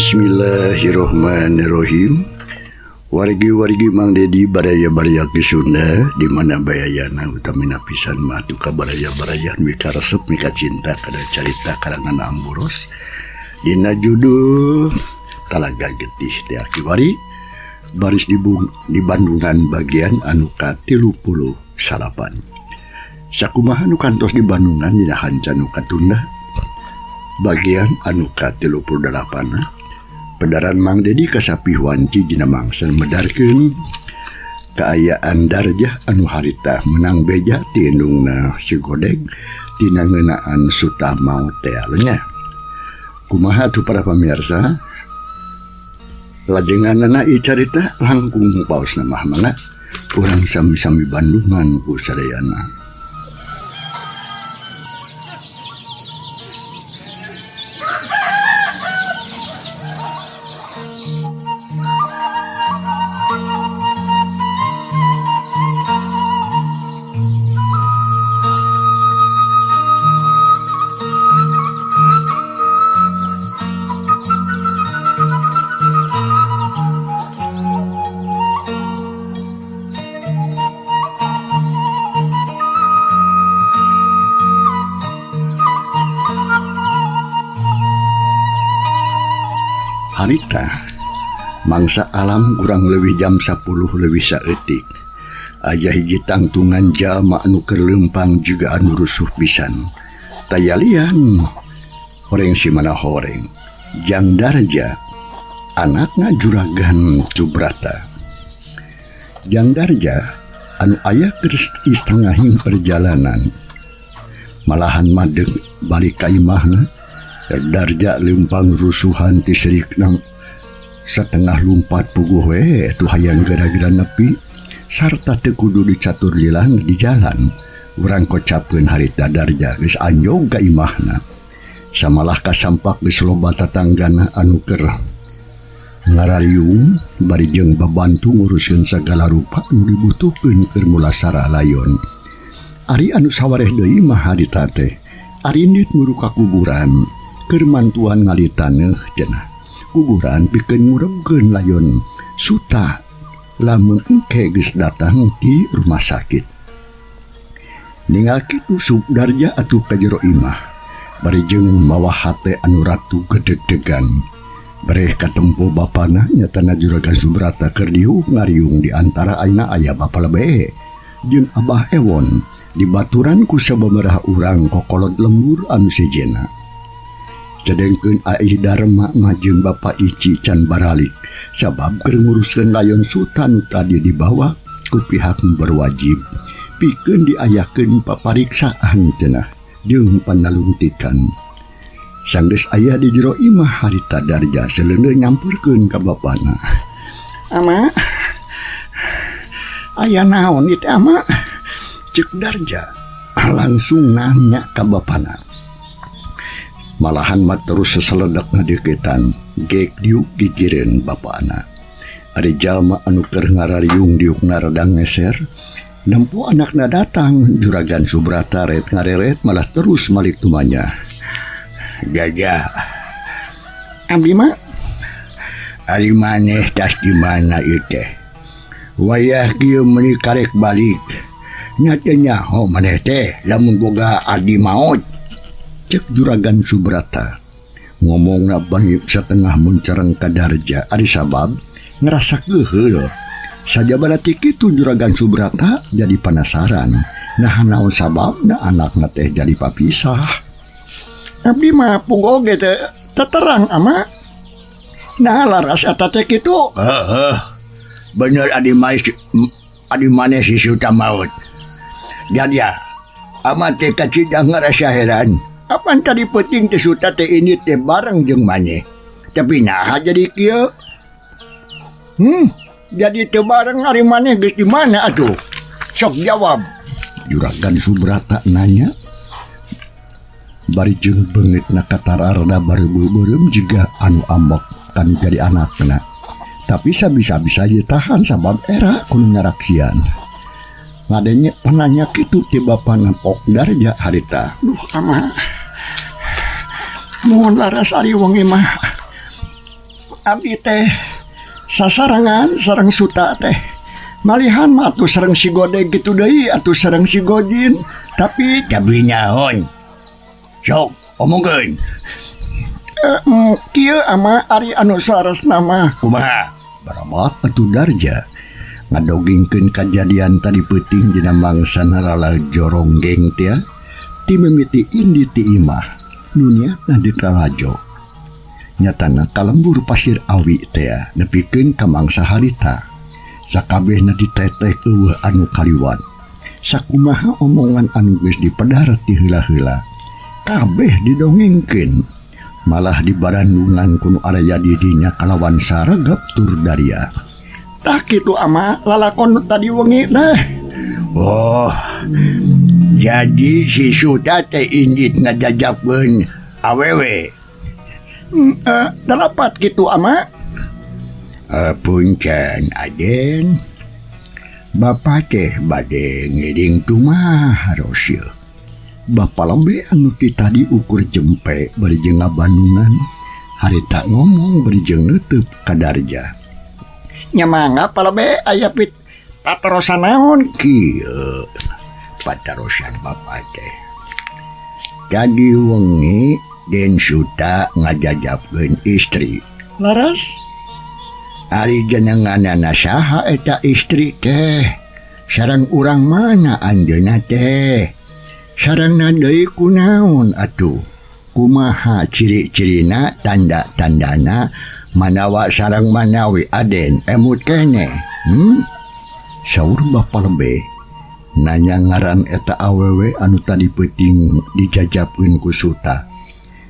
Bismillahirrohmanirrohim. Wargi-wargi Mang Dedi baraya-baraya ki Sunda di mana bayayana utamina pisan mah duka baraya-baraya mika resep mika cinta kada carita karangan Amburos dina judul Talaga Getih teh kiwari baris di Bandungan bagian anu ka-39. Sakumaha nu kantos di Bandungan dina hanca nu katunda bagian anu ka-38. Pedaran Mang Dedi kasapih wanci dina mangsa medarkeun kaayaan Darjah anu harita menang beja ti indungna si Godeg tina ngeunaan Suta maot teh nya. Kumaha tuh para pamirsa? Lajenganana ieu carita langkung paosna mah mangga urang sami-sami Bandungan ku sadayana. Harita mangsa alam kurang lebih jam 10 lebih saeutik. Aya hiji tangtungan jalma anu keur leumpang juga anu rusuh pisan. Tayalian horeng si mana horeng. Jang Darja anakna Juragan Subrata. Jang Darja anu aya keur istengahing perjalanan. Malahan madeg balik ka imahna. Darja lempang rusuhan ti serikna satengah lumpat puguh we tuh hayang gara-gara nepi sarta teu kudu dicatur lilang di jalan. Urang kocapkeun harita Darja geus anjog ka imahna. Samalah kasampak geus loba tatanggana anu keur ngarariung bari jeung babantu nguruskeun sagala rupa nu dibutuhkeun keur mulasara layon. Ari anu sawareh deui mah harita teh arindit muru ka kuburan keur mantuan ngali taneuh cenah. Kuburan pikeun ngurebkeun layon Suta lamun engke geus datang ti rumah sakit. Ningal kitu Subdarja atuh ka jero imah bari jeung mawa hate anu ratu gedeg-degan. Bereh katempo bapana nyatana Juragan Subrata keur diuk ngariung di antara aina aya bapa lebe jeung Abah Ewon dibaturan ku sababaraha urang kokolot lembur anu sejena. Sedengkeun Ai Darma mah jeung Bapa Ici can baralik sabab keur nguruskeun layon Suta nu tadi dibawa ku pihak berwajib pikeun diayakeun papariksaan cenah jeung panalungtikan. Sanggeus aya di jero imah harita Darja seleuneuh nyamperkeun ka bapana. Ama, aya naon ieu teh ama? Ceuk Darja langsung nanya ka bapana. Malahan mah terus seseledek ngadeukeutan gek diuk gigireun bapana. Ari jalma anu keur ngarariung diuk naradang ngeser, nempo anakna datang Juragan Subrata ret ngareret malah terus malik tumanya. Gajah, abdi mah ari maneh tas di mana ieu teh? Wayah kieu meuni karek balik. Nya teu nyaho maneh teh lamun boga adi maot. Cek Juragan Subrata ngomongna bari satengah muncereng ka Darja ari sabab ngerasa keuheul. Sajabana ti kitu Juragan Subrata jadi panasaran. Nah naon sababna anakna teh jadi papisah. Abdi mah puguh oge teh teterang ama. Nah laras eta teh kitu. Heeh. Bener adi mais adi maneh si Suta maot. Jadi ya, ama teh kacida ngarasa heran. Apan tadi peuting teh Suta teh ini teh bareng jeung maneh. Tapi naha jadi kieu? Jadi teu bareng ari maneh geus di mana atuh? Sok jawab. Juragan Subrata nanya. Bari jeung beungeutna katararda bareubeum jiga anu ambek kan jadi anakna. Tapi sabisa-bisa ieu tahan sabab era kudu nyaraksian. Ngadenge pananya kitu ti bapana Pok Darja harita. Duh ama. Mohon laras ari wengi mah. Abdi teh sasarengan sareng Suta teh. Malihan mah atuh sareng si Godeg kitu deui atuh sareng si Gojin, tapi Tapi naon? Sok omongkeun. Kieu ama ari anu saleresna mah. Kumaha? Baramat atuh Darja ngadogingkeun kajadian tadi peuting dina mangsa nalala joronggeng teh ti mimiti indi ti imah nu niatna ditralajo. Nyatana ka lembur Pasir Awi teh nepikeun ka mangsa harita. Sakabehna ditetek eueuh anu kaliwat. Sakumaha omongan anu geus dipedar ti heula-heula. Kabeh didongengkeun. Malah dibarandungan ku nu araya di dinya kalawan saregep tur daria. Tah kitu ama lalakon tadi wengi teh. Oh, jadi si Suta teh indit ngajajapkeun awewe. Dalapat kitu ama. Punten Aden. Bapak teh bade ngiring kumaha harosieun. Bapa lembe anu ti tadi ukur jempe bari jeung ngabandungan harita ngomong bari jeung neuteub ka Darja. Nya mangga palebe aya pit patarosan naon kieu patarosan bapa teh. Tadi wengi Den Suta ngajajapkeun istri. Laras? Ari jenenganana saha eta istri teh? Sareng urang mana anjeunna teh? Sarengna deui kunaon atuh? Kumaha ciri-cirina tanda-tandana manawa sareng manawi Aden emut keneh? Saur Bapa Lebe nanya ngaran eta awewe anu tadi peuting dijajapkeun ku Suta.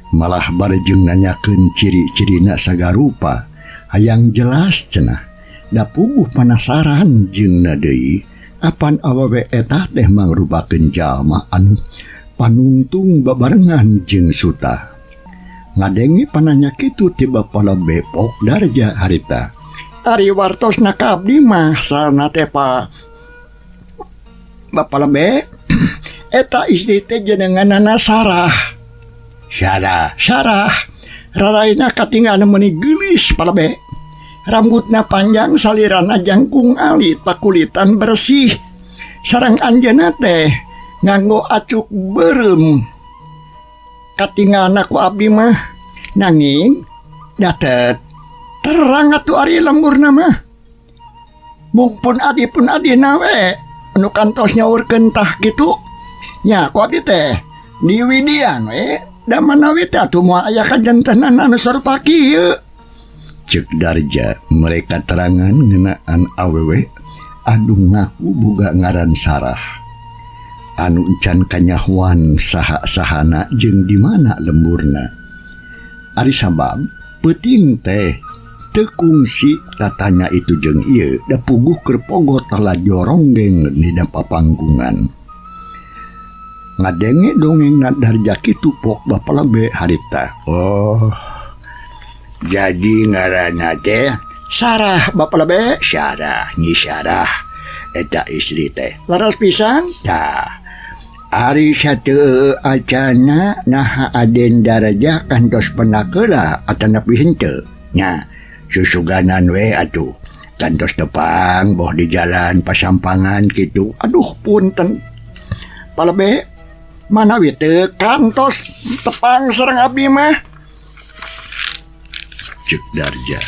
Malah bari jeung nanyakeun ciri-cirina sagarupa. Hayang jelas cenah. Da puguh panasaran jeung deui apan awewe eta teh mangrupakeun jalma anu panungtung babarengan jeung Suta. Ngadenge pananya kitu ti Bapa Lebe Pok Darja harita. Ari wartosna ka abdi mah sarana teh Pak Bapa Lebe eta istri teh jenenganana Sarah. Sarah, Sarah. Raraina katinggalna meuni geulis Palebe. Rambutna panjang salirana jangkung alit pakulitan bersih. Sareng anjeunna teh nganggo acuk beureum. Katinggalna ku abdi mah nanging da teu terang atuh ari lemburna mah. Mung pun adi pun adina we anu kantos nyaurkeun tah kitu. Nya ku abdi teh diwidian we da manawi teh atuh moal aya kajantenan anu sarupa kieu. Ceuk Darja mereka terangan ngeunaan awewe anu ngaku boga ngaran Sarah. Anu encan kanyahoan saha-sahana jeung di mana lemburna. Ari sabab peuting teh teu kungsi tatanya itu jeung ieu da puguh keur pogot lalajo ronggeng dina papanggungan. Ngadenge dongeng Darja kitu Pok Bapa Lebe harita. Oh, jadi ngaranna teh Sarah Bapa Lebe. Sarah, Nyi Sarah eta istri teh. Laras pisan? Tah, ari sateu acana naha Aden Darja kantos penakeula atanapi henteu. Nya, susuganan we atuh. Kantos tepang boh di jalan pasampangan kitu. Aduh punten. Palebe manawi teu kantos tepang sareng abdi mah. Ceuk Darja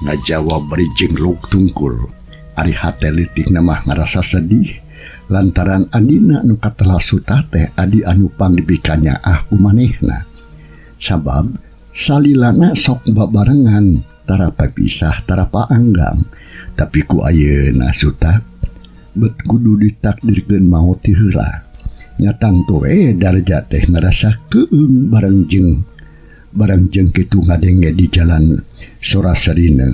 ngajawab bari jeung luk tungkul. Ari hate leutikna mah ngarasa sedih lantaran adina nu katelah Suta teh adi anu pangdipikanya ah ku manehna. Sabab salilana sok babarengan tara papisah tara paanggang. Tapi ku ayeuna Suta bet kudu ditakdirkeun maot ti heula. Nyatang toe Darja teh ngarasa keung bareng jeung kitu ngadenge di jalan sora serine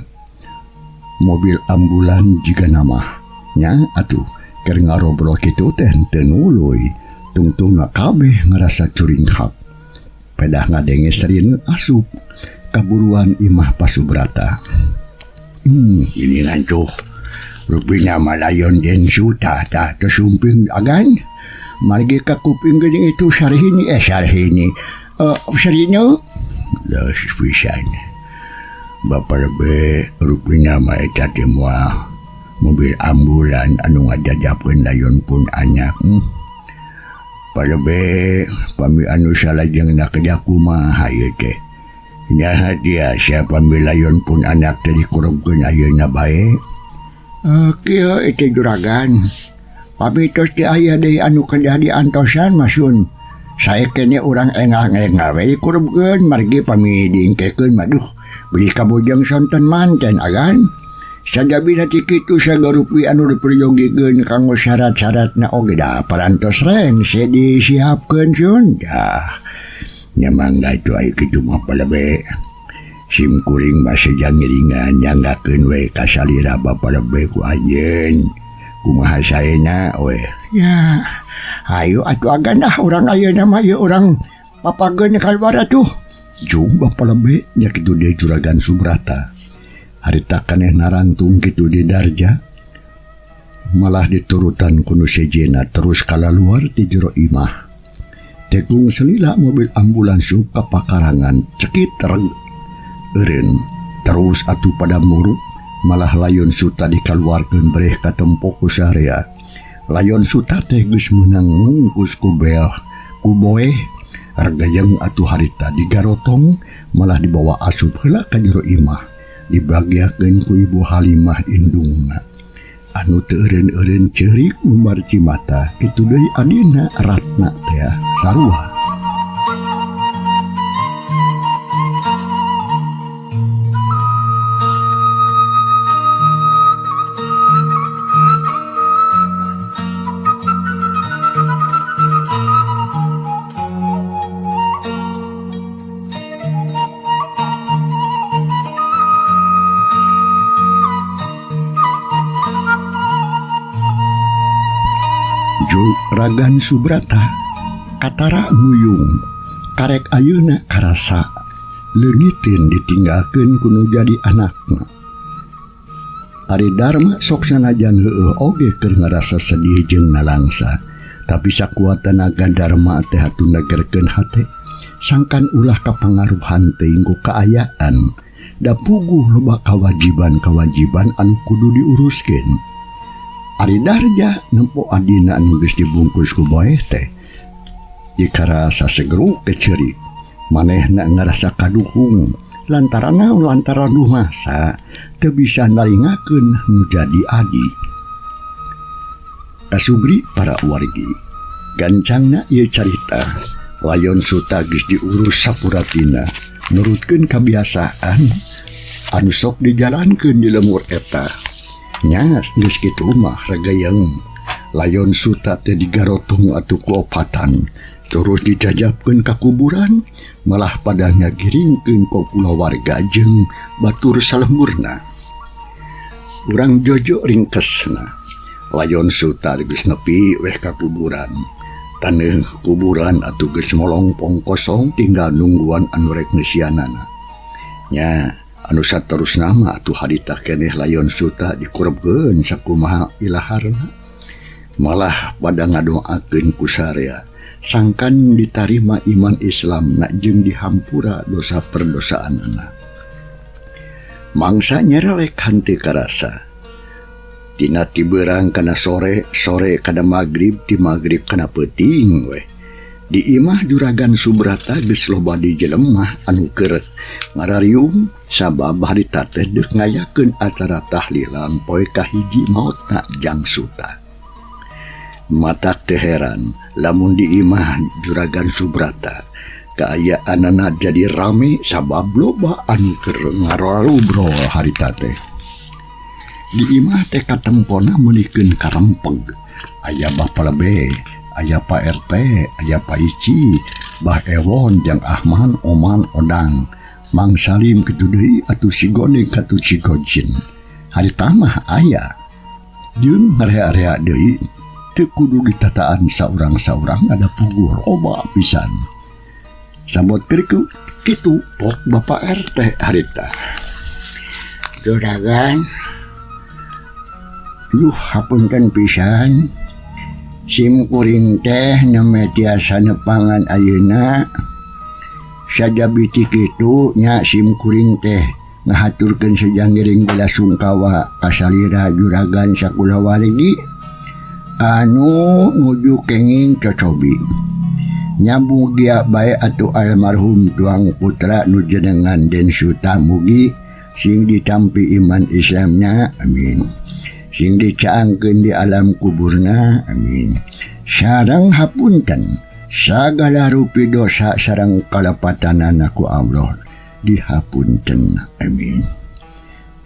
mobil ambulan jiga namah nya atuh keur ngarobrol kitu teh teu nuluy tungtungna kabeh ngarasa curinghap. Pedah ngadenge serine asup kaburuan imah Pasubrata. Ini ngancuh rupina malayon Den Suta tah tersumping agan. Margi ka kuping geuning itu sarhini sarhini. Sarhino? Leus pisan. Bapa lebe rupina mah eta teh moal mobil ambulan anu ngajajapkeun layon pun anak. Palebe pami anu salajengna kerja kumaha ieu teh. Nyaha tiasa pami layon pun anak teh dikurungkeun ayeuna bae. Kieu teh juragan. Pami tos teu aya deui anu kedah diantosan masun. Sae keneh urang engal-engal we dikurungkeun margi pami diingkekeun mah duh beli kabujeng sonten manten agan. Sajabina ti kitu sagarupi anu diperyogikeun kanggo syarat-syaratna oge da parantos rengse disiapkeun sun. Dah nya mangga atuh aya kitu mah palebe. Sim kuring mah seja ngiringan nyanggakeun we ka salira bapa lebe ku anjeun. Kumaha saena we. Ya, hayu atuh agan dah urang ayeuna mah ieu urang papageun kaluar atuh. Jung bapa lebe nya kitu deui Juragan Subrata. Harita kaneh narangtung kitu di Darja malah diturutan ku nu sejenna terus kalaluar ti jero imah. Tekung selila mobil ambulans ka pakarangan cekit reg eureun terus atuh pada muruk malah layon suta dikaluarkeun breh ka tempo ku sarea. Layon suta teh geus meunang ngungkus ku bel ku boeh regayeng atuh harita digarotong malah dibawa asup heula ka jero imah. Dibagiakeun ku Ibu Halimah indungna anu teu eureun-eureun ceurik ngumbar cimata kitu deui adina Ratna teh sarua. Juragan Subrata katara nguyung karek ayeuna karasa leungiteun ditinggalkeun ku nu jadi anakna. Ari Darma sok sanajan heueuh oge keur ngarasa sedih jeung nalangsa, tapi sakuat tenaga Darma teh atuh negerkeun hate sangkan ulah kapangaruhan teuing ku kaayaan da puguh loba kawajiban-kawajiban anu kudu diuruskeun. Ari Darja nempo adina anu geus dibungkus ku boeh teh dikarasa segeru kecerik manehna ngarasa kaduhung lantaran naon lantaran rumasa teu bisa naringakeun nu jadi adi. Kasubri para wargi gancangna ieu carita layon suta geus diurus sapuratina nurutkeun kabiasaan anu sok dijalankeun di lemur eta. Nya geus kitu mah regayeng layon suta teh digarotong atuh ku opatan terus dijajapkeun ka kuburan malah pada ngagiringkeun ka kulawarga jeung batur salemburna. Urang jojo ringkesna layon suta geus nepi weh ka kuburan. Taneuh kuburan atuh geus molongpong kosong tinggal nungguan anu rek ngeusianana. Nya anu saterusna mah atuh harita keneh layon suta dikurebkeun sakumaha ilaharna malah pada ngadoakeun ku sarea sangkan ditarima iman Islam na jeung dihampura dosa perdosaanana. Mangsa nyerelek henteu karasa tina tiberang kana sore, sore kana magrib, ti magrib kana peuting weh. Di imah Juragan Subrata geus loba di jelemah anu keur ngarariung sabab harita teh deuk ngayakeun acara tahlilan poe kahiji maotna Jang Suta. Matak teu heran lamun di imah Juragan Subrata kaayaanana jadi rame sabab loba anu keur ngarobrol harita teh. Di imah teh katempona meunikeun karempeg aya Bapa Lebe, aya Pak RT, aya Pak Ici, Bah Ewon jeung Ahman, Oman, Odang, Mang Salim kitu deui atuh si Goning katuh si Gojin. Harita mah aya jeung area-area deui teu kudu ditataan saurang-saurang ada puguh loba pisan. Sabot keur kitu pok Bapak RT harita. Juragan, duh hapunten pisan. Sim kuring teh nembe tiasa nepangan ayeuna. Sajabi ti kitu nya sim kuring teh Ngahaturkeun sejang ngiring belasungkawa ka salira juragan sakulawargi anu nuju kenging cocobi. Nyambung gia bae atuh almarhum tuang putra nu jenengan Den Suta mugi sing ditampi iman Islamna amin. Sing dicaangkeun di alam kuburna amin. Sareng hapunten sagala rupi dosa sareng kalepatanana ku Allah dihapunten amin.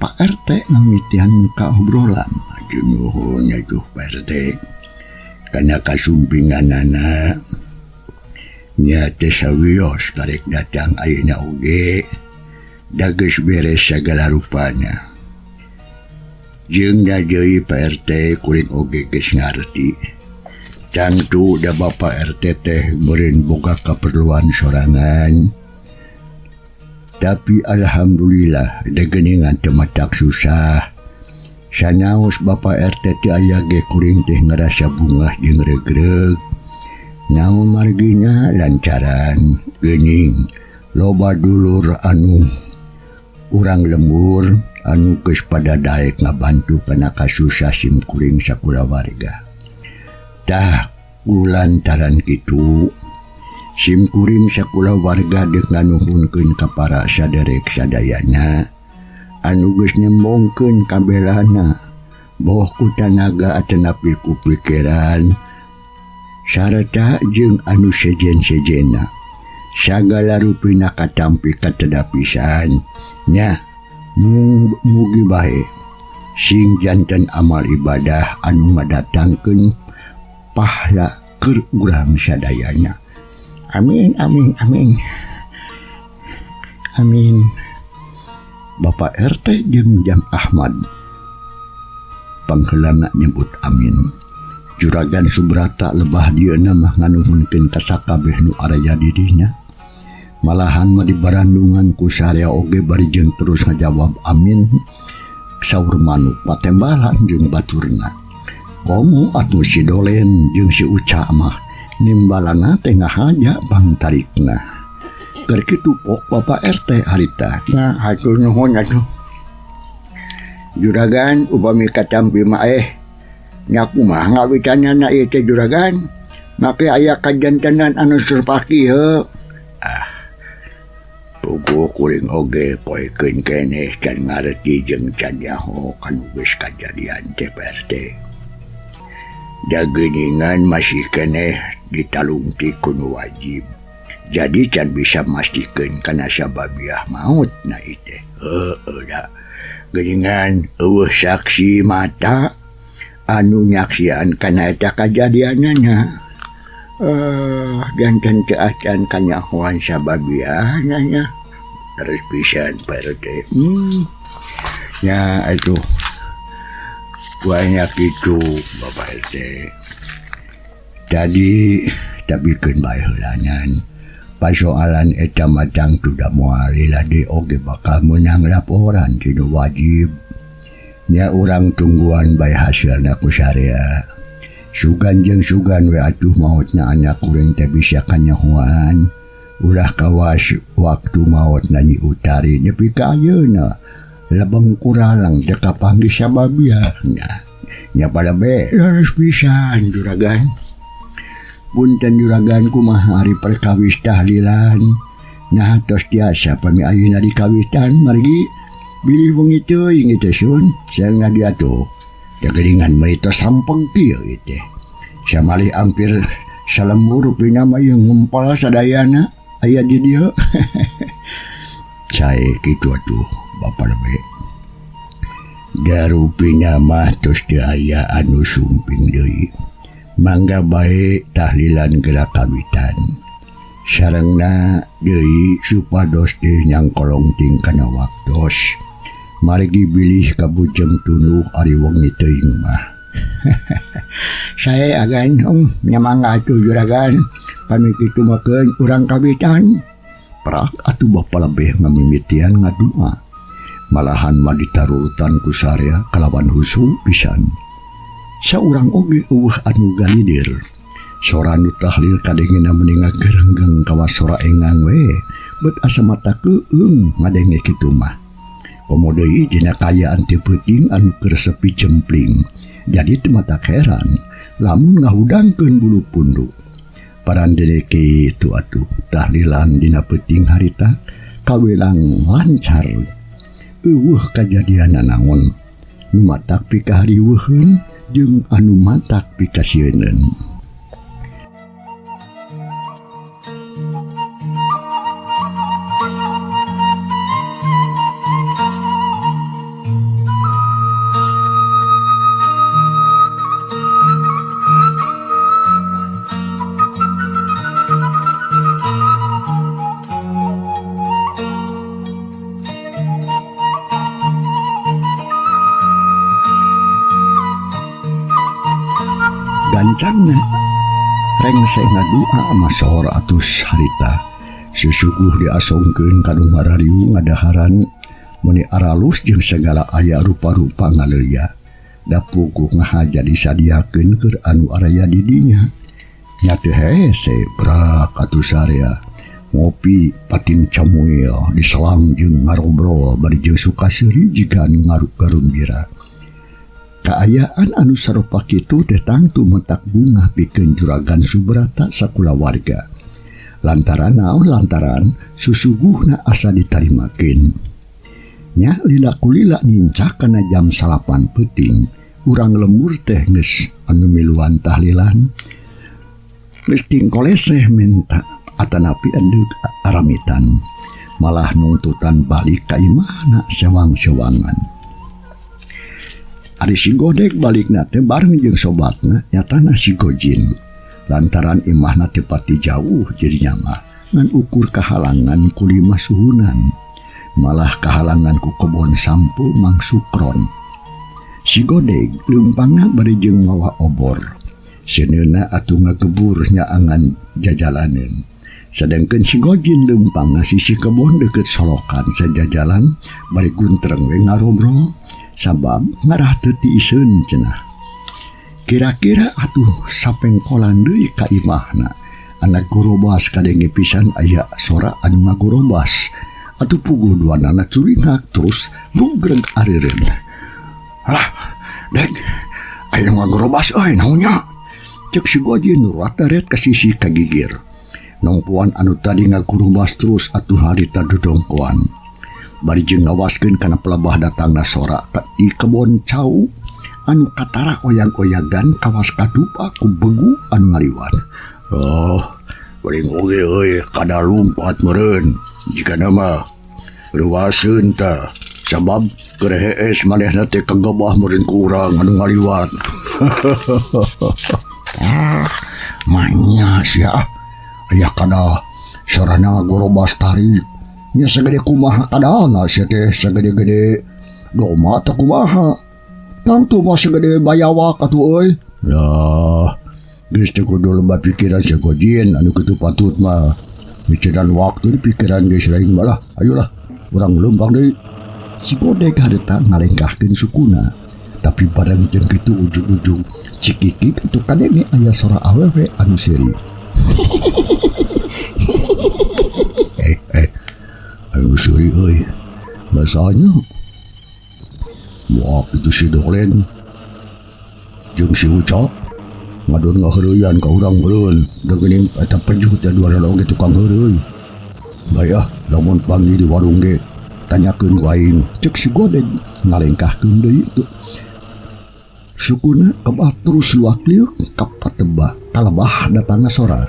Pak RT ngamitian ka obrolan nuhun atuh Pak RT kana kasumpinganana nya teh sawios karek datang ayeuna oge da geus beres sagala rupana. Jeung da deui Pak RT kuring oge geus ngarti. Tangtu da Bapak RT teh meureun boga kaperluan sorangan. Tapi alhamdulillah da geuningan teu matak susah. Sanaos Bapak RT teu aya ge kuring teh ngarasa bungah jeung regreg. Naon margina lancaran geuning loba dulur anu urang lembur anu geus pada daek ngabantu kana kasusah sim kuring sakulawarga. Tah kulantaran kitu sim kuring sakulawarga deuk nganuhunkeun ka para saderek sadayana anu geus nyembongkeun kabelana boh ku tanaga atanapi ku pikiran sarta jeung anu sejen-sejena sagala rupina katampi katedapisan nya mugi bae sing janten amal ibadah anu ngadatangkeun pahala keur urang sadayana. Amin amin amin amin. Bapak RT jeung Jang Ahmad pangheulana nyebut amin. Juragan Subrata lebah dieuna mah nganuhunkeun ka sakabeh nu araya di dinya. Malahan mah dibarandungan ku sarea oge bari jeung terus ngajawab amin. Saur manuk patembalan jeung baturna. Komo atuh si Dolen jeung si Uca mah nimbalana teh ngahaja pangtarikna. Keur kitu pok Bapak RT harita. Nah, hatur nuhun atuh. Juragan upami katampi mah nya kumaha ngawitanana ieu teh juragan? Make aya kajantenan anu surpaki heuh. Ah. Puguh kuring oge poekeun keneh can ngareti jeung can nyaho kanu geus kajadian teh Pak RT. Da geuningan masih keneh ditalungtik ku nu wajib. Jadi can bisa mastikeun kana sababiah maut na ieu teh. Heueuh da. Geuningan eueuh saksi mata anu nyaksian kana eta kajadianana. Janten teu acan kanyahoan sababiahna nya. Terus pisan Pak RT. Nya atuh banyak itu Bapak RT. Tadi tabikeun bae heulanan. Pasoalan eta mah tangtu da moal lila deui oge bakal meunang laporan ti nu wajib. Nya urang tungguan bae hasilna ku sarea. Sugan jeung sugan we atuh maotna anak kuring teh bisa kanyahoan. Ulah kawas waktu maotna Nyi Utari nepi ka ayeuna. Lebeng kuralang teh kapanggih sababiah. Nya palebe leres pisan juragan. Punten juragan kumaha ari perkawis tahlilan. Nah tos tiasa pami ayeuna dikawitan margi bilih wengi teuing ieu teh sun sareng diatuh. Da geuningan mah tos sampeng kieu ieu teh. Samalih ampir salembur rupina mah ieu ngempal sadayana aya di dieu. Sae kitu atuh Bapak lebe. Da rupina mah tos teu aya anu sumping deui. Mangga bae tahlilan geura kawitan. Sarengna deui supados teh nyangkolong ting kana waktos. Margi bilih kabujeng tunduh ari wengi teuing mah. Sae agan nya mangga atuh juragan. Pami kitu mah keun urang kawitan. Prak atuh Bapa lebih ngamimitian ngadua. Malahan mah ditarurutan ku sarea kalawan husu pisan. Saurang oge eueuh anu galidir. Sora nu tahlil kadengena meni ngagerenggeng kawas sora engang we. Bet asa mata keueung ngadenge kitu mah. Komo deui dina kaayaan teu peuting anu keur sepi cempling. Jadi teu matak heran lamun ngahudangkeun bulu punduk. Parandene kitu atuh tahlilan dina peuting harita kawelang lancar. Eueuh kajadian naon nu matak pikahariweuheun jeung anu matak pikasieuneun. Gancangna rengse ngadua masohor atus harita susuguh diasongkeun ka nu ngarariung ngadaharan meuni aralus jeung segala aya rupa-rupa ngaleya da puguh ngahaja disadiakeun keur anu araya di dinya nya teu hese brak atuh sarea ngopi pating camuil diselang jeung ngarobrol bari jeung suka seuri jiga anu ngarumbira. Kaayaan anu sarupa kitu teh tangtu mentak bungah pikeun Juragan Subrata sakulawarga. Lantaran naon lantaran susuguhna asa ditarimakeun. Nya lila kulila nincak kana jam 9 peuting, urang lembur teh geus anu miluan tahlilan. Geus tingkoleseh menta atanapi endeuk aramitan. Malah nungtutan balik ka imahna sewang-sewangan. Ari si Godeg balikna teh bareng jeung sobatna nyatana si Gojin. Lantaran imahna teu pati jauh jadinya mah ngan ukur kahalangan ku lima suhunan. Malah kahalangan ku kebon sampeu Mang Sukron. Si Godeg leumpangna bari jeung mawa obor. Seuneuna atuh ngagebur nyaangan jajalaneun. Sedangkeun si Gojin leumpangna sisi kebon deukeut solokan sajajalan bari guntreng we ngarobrol. Sabab ngarah teu tiiseun cenah. Kira-kira atuh sapengkolan deui ka imahna. Anak gorobas kadenge pisan aya sora anu ngagorobas. Atuh puguh duanana curingak terus rugreg areureun. Lah, dek, aya ngagorobas euy naon nya? Ceuk si Gojin rataret ka sisi kagigir. Nongpuan anu tadi ngagorobas terus atuh harita dodongkoan. Bari jeung ngawaskeun kana pelabah datangna sora di kebon cau anu katara oyag-oyagan kawas kadupa ku begu anu ngaliwat. Oh, beuring oge euy kada lumpat meureun jigana mah ruaseun tah sabab keur hees manehna teh kagebah meureun ku urang anu ngaliwat. Ah, manya sia aya kada sorana gorobas tarik. Nya sagede kumaha kadana sia teh sagede-gede doma teh kumaha tangtu mah sagede bayawak atuh euy. Lah geus teu kudu loba pikiran sia Gojin anu kitu patut mah micedan waktu di pikiran geus lain mah lah ayolah urang leumpang deui. Si Godeg harita ngalengkahkeun sukuna tapi bareng jeung kitu ujug-ujug cikikik atuh kadenge aya sora awewe anu seuri. Anu seuri euy basanya moal kitu si Dolen jeung si Uca ngadon ngaheureuyan ka urang meureun da geuning eta pejuh teh duanana oge tukang heureuy. Bae ah lamun panggih di warung ge tanyakeun ku aing ceuk si Godeg ngalengkahkeun deui tuh. Sukuna kebah terus luak liuk ka patebah kalebah datangna sora.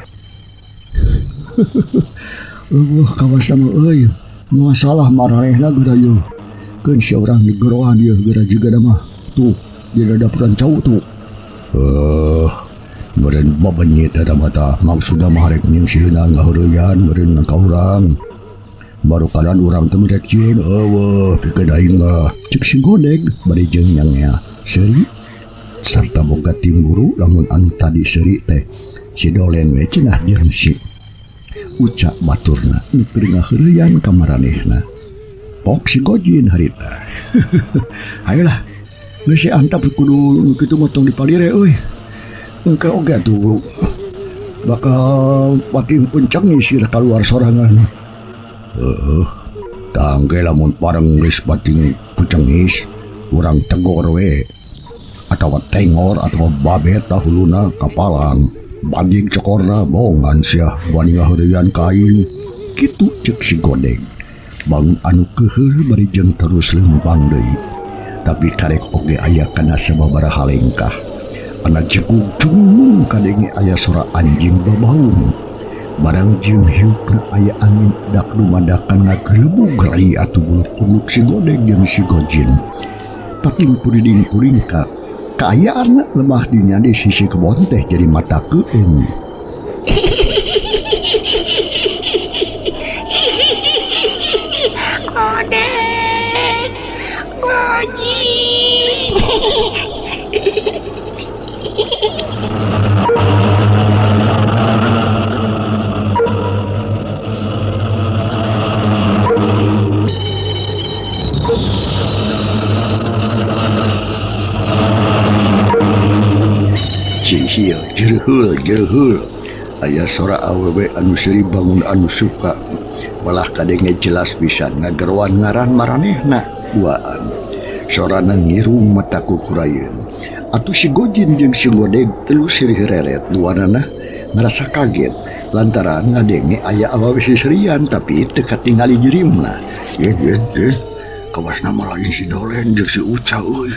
Eueuh kawasan euy masalah maranehna geura yeuh. Keun si urang digeroan yeuh geura jiga da mah. Tuh di dapuran cau tuh. Meureun babenyit eta mah tah maksudna mah rek nyingsieunan ngaheureuyaan meureun ka urang. Baru kanan urang teh rek cieun eueuh pikeun aing mah. Ceuk si Godeg bari jeung nyangea seuri sarta boga timburu lamun anu tadi seuri teh si Dolen we cenah jeung si Uca baturna nu keur ngaheureuyaan ka maranehna. Pok si Gojin harita. Ayolah geus si antap kudu nu kitu mah tong dipalire euy. Engke oge atuh bakal pating penceng sih kaluar sorangan. Heeh. Tangke lamun pareng geus bating kucengis urang tegor we atawa tengor atawa babet huluna kapalang baging cokorna bongan sia wani ngaheureuyan ka aing kitu cek si Godeg. Bangun anu keuheuh bari jeung terus lempang deui tapi karek oge aya kana sababaraha lengkah. Ana jegug jung kadenge aya sora anjing babaung. Barang jeung hiukna aya angin dak dumadakan ngagelebug rai atuh buluk-buluk si Godeg jeung si Gojin. Pating puriding puringka kaayaan lemah dinya di sisi kebon teh jadi mata keung. Godeg, Gojin. Cihil, jerhul, jerhul. Aya sora awewe anu seuri bangun anu suka. Malah kadenge jelas pisan ngageroan ngaran maranehna duaan. Sorana ngirung mata kukurayeun. Atuh si Gojin jeung si Godeg telu sirih reret duanana ngarasa kaget lantaran ngadenge aya awewe siserian tapi teu katingali jirimna. Ye ye ye, kawasna mah lain si Dolen jeung si Uca euy.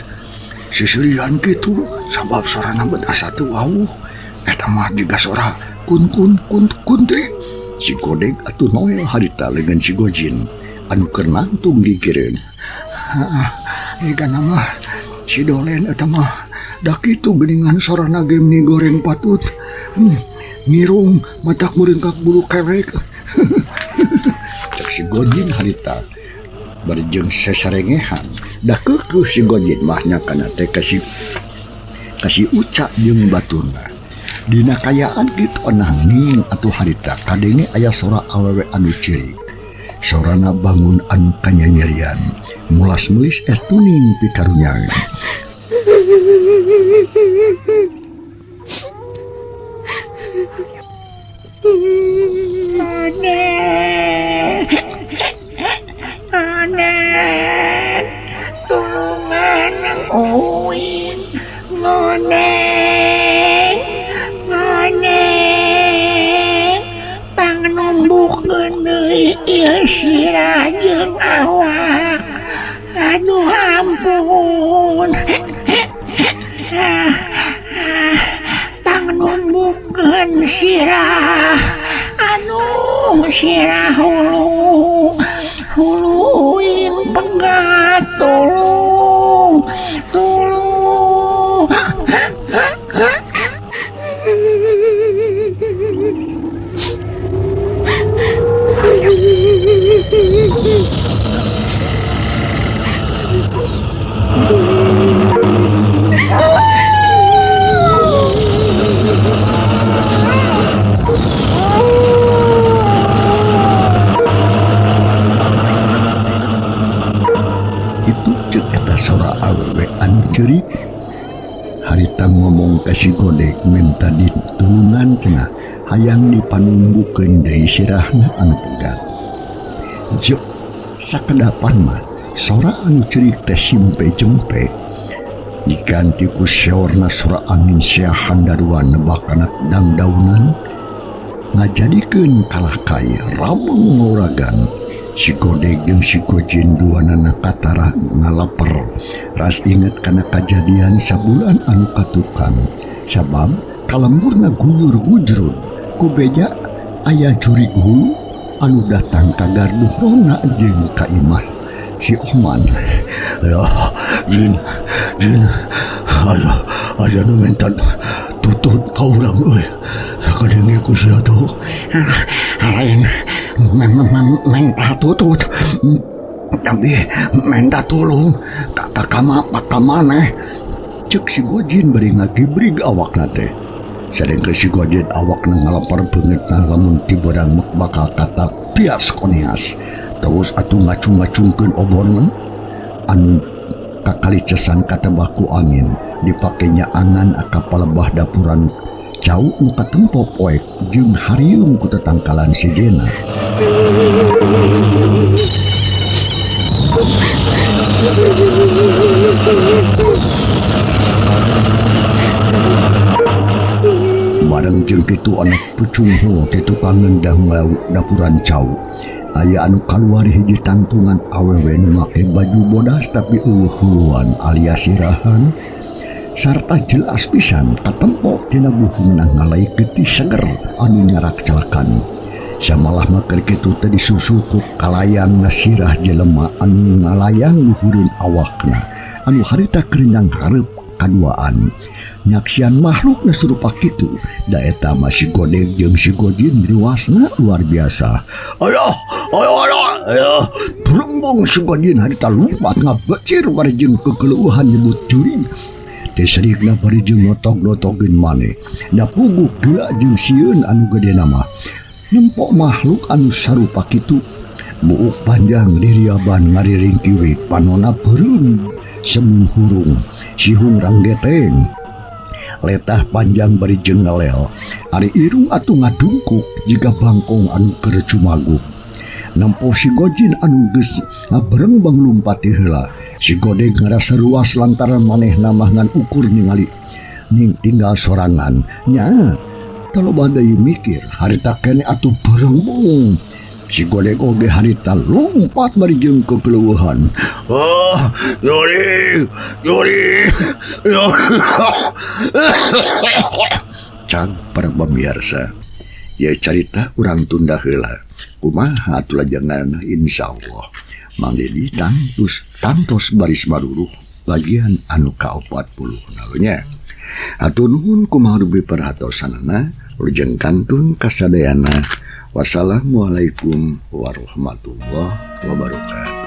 Siserian kitu sabab sorana bet asa teu wawuh. Eta mah jiga sora kun kun kun kun teh. Si Godeg atuh noel harita leungeun si Gojin anu keur nangtung gigireun. Heeh, jigana mah si Dolen eta mah da kitu geuningan sorana ge meni goreng patut. Ngirung matak muringkak bulu kewek. Cek si Gojin harita bari jeung sesarengehan. Da keukeuh si Gojin mah nya kana teh kasih Uca jeung baturna. Dina kayaan kitu nanging atuh harita kadenge aya sora awewe anu ceurik. Sorana bangun anu kanyanyerian, mulas melis es tuning pikarunyaeun. Godeg, Godeg, tulungan ang uwin. Godeg, Godeg, pangnumbukeun deui ieu sirah jeung awak. Aduh ampun. Pangnumbukeun sirah. Aduh sirah hulu. Hulu uing pegat tolong. Tolong. Itu cek eta sora awewe anu ceurik. Harita ngomong ka si Godeg minta ditulungan cenah hayang dipanumbukeun deui sirahna anu pegat. Jep sakedapan mah sora anu ceurik teh simpe jempe diganti ku seorna sora angin seahan daruan nebak kana dangdaunan ngajadikeun kalah kai rameng ngoragan. Si Godeg jeung si Gojin duanana katara ngalaper ras inget kana kajadian sabulan anu katukang sabab kalemburna guyur gujrud ku beja aya jurig hulu anu datang ka gardu rona jeung ka imah si Oman. Ya, jin jin aya nu minta tutut ka urang euy. Kadenge ku sia tuh. Lain minta tutut tapi minta tolong tak ka maneh. Cek si Gojin bari ngagibrig awakna teh. Sadengkeun si Gojin awakna ngalaper beungeutna lamun ti beurang mek bakal kata pias koneas. Terus atuh ngacung-ngacungkeun oborna anu kakalicesan katebaku angin dipakenya angan aka palebah dapuran cau nu katempo poek jeung hariung ku tetangkalan sejena. Bareng jeung kitu anak pucung ho ti tukang ngendang lauk dapuran cau. Aya anu kaluar hiji tangtungan awewe nu make baju bodas tapi eueuh huluan alias sirahan sarta jelas pisan katempo tina buhungna ngalaik getih seger anu nyarak celakan. Samalah mah keur kitu teh disusukup kalayang nasirah jelema anu ngalayang luhureun awakna anu harita keur nyanghareup kaduaan. Nyaksian makhluk nu sarupa kitu da eta mah si Godeg jeung si Gojin ruasna luar biasa. Ayoh, ayoh, ayoh, ayoh. Berembung si Gojin harita lumpat ngabecir bari jeung kekeleuhan nyebut jurig. Teh serikna bari jeung notog-notogin maneh. Da puguh gila jeung sieun anu gedena mah. Nempok makhluk anu sarupa kitu. Buuk panjang diriaban ngariring kiwit panona beureum semun hurung sihung ranggeteng. Letah panjang bari jeung ngelel ari irung atuh ngadungkuk jiga bangkong anu keur cumaguk. Nempo si Gojin anu geus ngaberengbeng lumpat ti heula. Si Godeg ngarasa ruas lantaran manehna mah ngan ukur ningali ning tinggal sorangan. Nya taloba deui mikir harita keneh atuh berengbeng. Si Godeg oge harita lompat bari jeung kekeleueuhan. Oh, yori, yori, yori. Cag para pemirsa, ya carita urang tunda heula. Kumaha atuh lajengan insyaallah. Mang Dedi tangtos baris maruruh bagian anu ka-40 nya. Hatur nuhun kumaha dubi perhatosanana, lujeng kantun kasadayana. Wassalamualaikum warahmatullahi wabarakatuh.